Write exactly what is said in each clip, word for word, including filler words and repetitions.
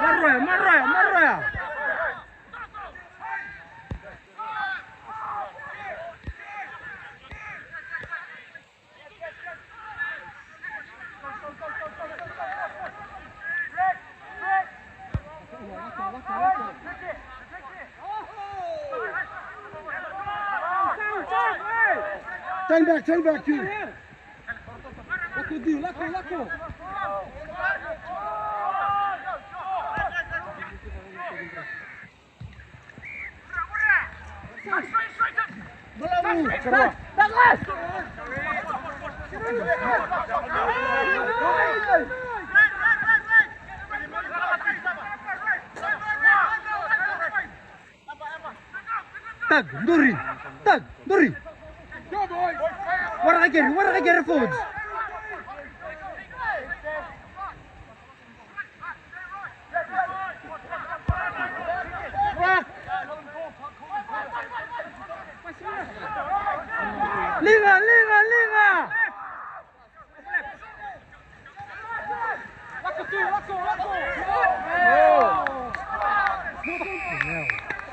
Marroya, Marroya, Marroya! Turn back, turn back, you. Let go, Dio, let go, let go. Tag, Nuri! Tag, Nuri! Wara geri, wara geri forwards! Liga, liga, liga!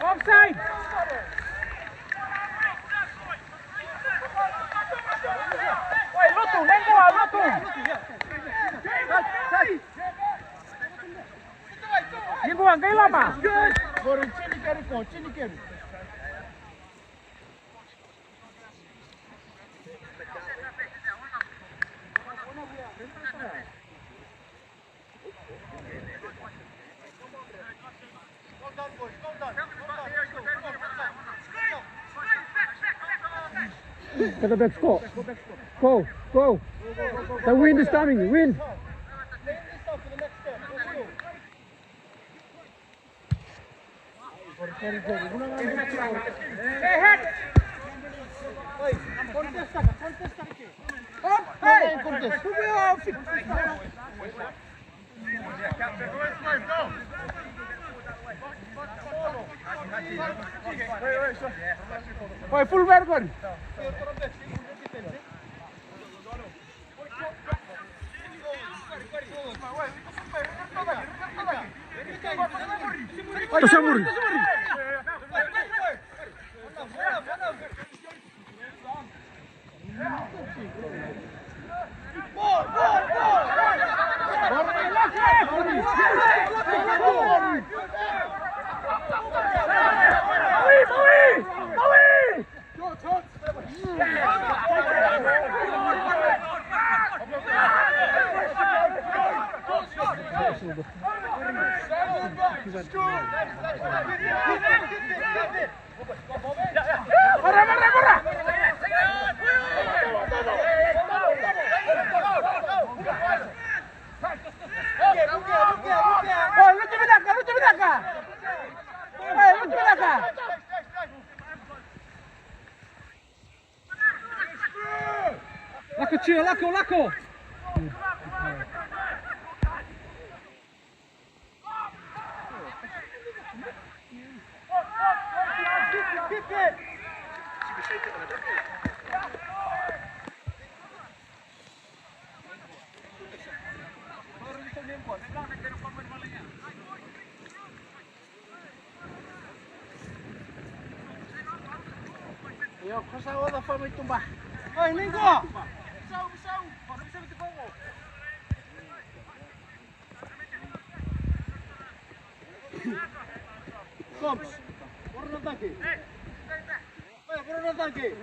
Offside! Oi, lotu, lengua, lotu! Lengua, ngai lama! Koru, chini keru, chini keru. Take a back score. Go, go. The wind is coming, wind. Oi, full back on. Oi, Samuri. Lako, Chia, lako, lako! Io, cosa ho da fare, tumba? Oi, Nico! Sau, sau! Cops, corre un ataque. Oi, corre un ataque.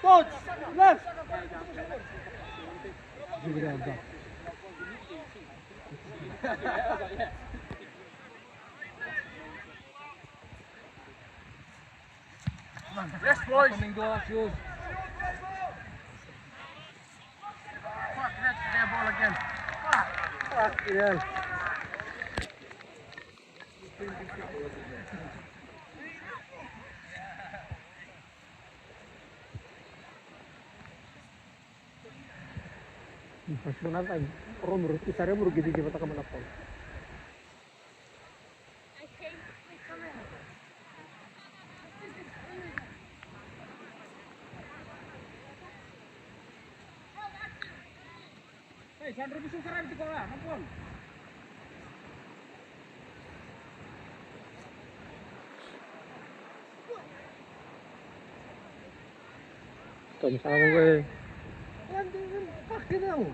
Tots, left! Yes, boys. Coming goal, Hughes. Fuck, that's their ball again. Fuck. Fucking hell. Impresionante, romuru, isare romuru gidi gidi bata kamana pon. Hey, Sandro, bisu sara bisu kola, mampun. Kamu sama gue. Fucking hell.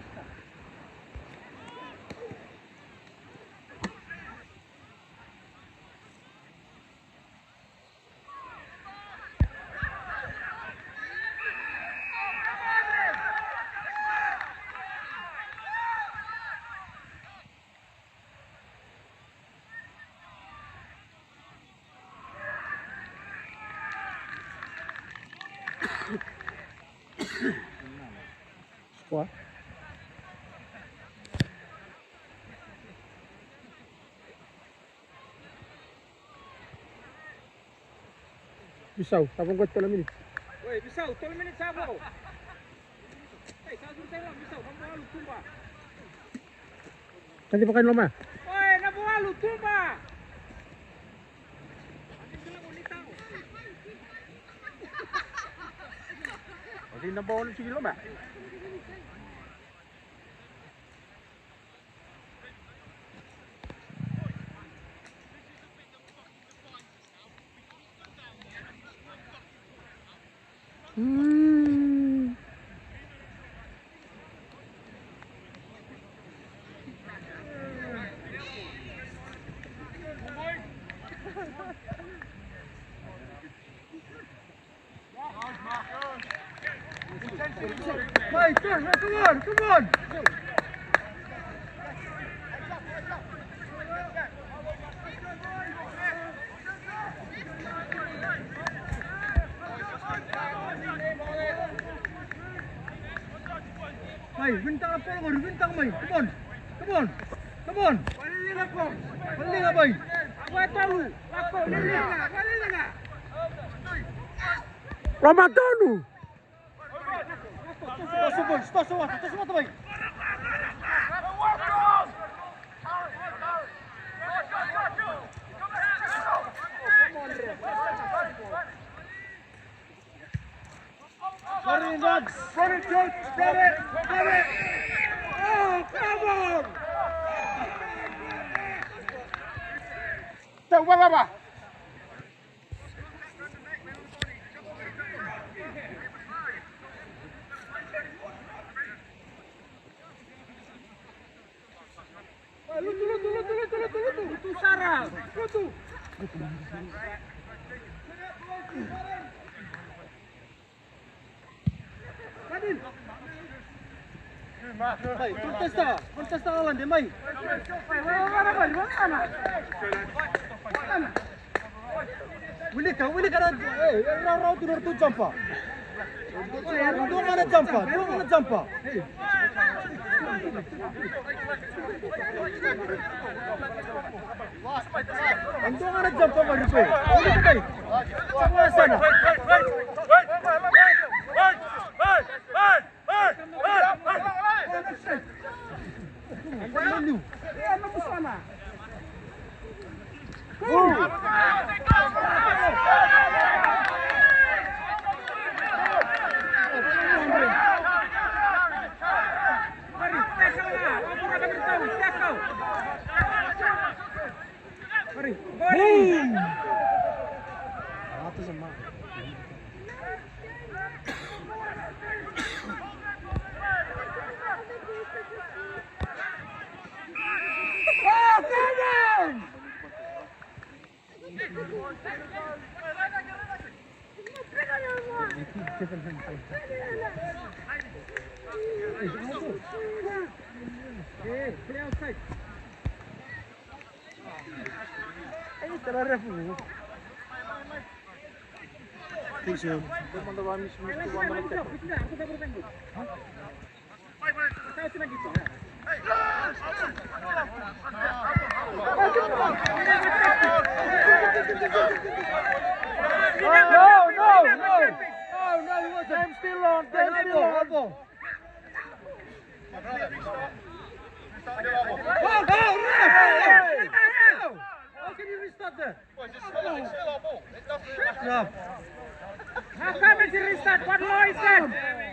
Squad. Bisau, tabung ko tolu minit. Oi, Bisau, tolu minit sabo. Hey, sabo tayo, Bisau, nabo walu tumba. Tadi pakai loma. Oi, nabo walu tumba. Adi nabo walu sige loma. Mate, come on, come on! Mate, win tang a polo, win tang, mate. Come on, come on, come on! Win tang, mate. Ramatonu! Toso, boys, toso, toso, boys. Run it, lads. Run it, George. Run it. Run it. Oh, come on. Go, Baba. Lutu, lutu, lutu, lutu, lutu, lutu. Lutu, Sara. Lutu. Contesta, contesta, Alan, de mai. Wilika, wilika, eh, rau, rau, tu, tu, jampa. Don't wanna jampa, don't wanna jampa. Don't wanna jampa, Wilika. Jampa sana. Boom! Think so. No, no, no. No, no, he wasn't. Time's still on, time's still on. Elbow, elbow. Oh, oh, ref! How can you restart that? No. How come it's a restart? What law is that?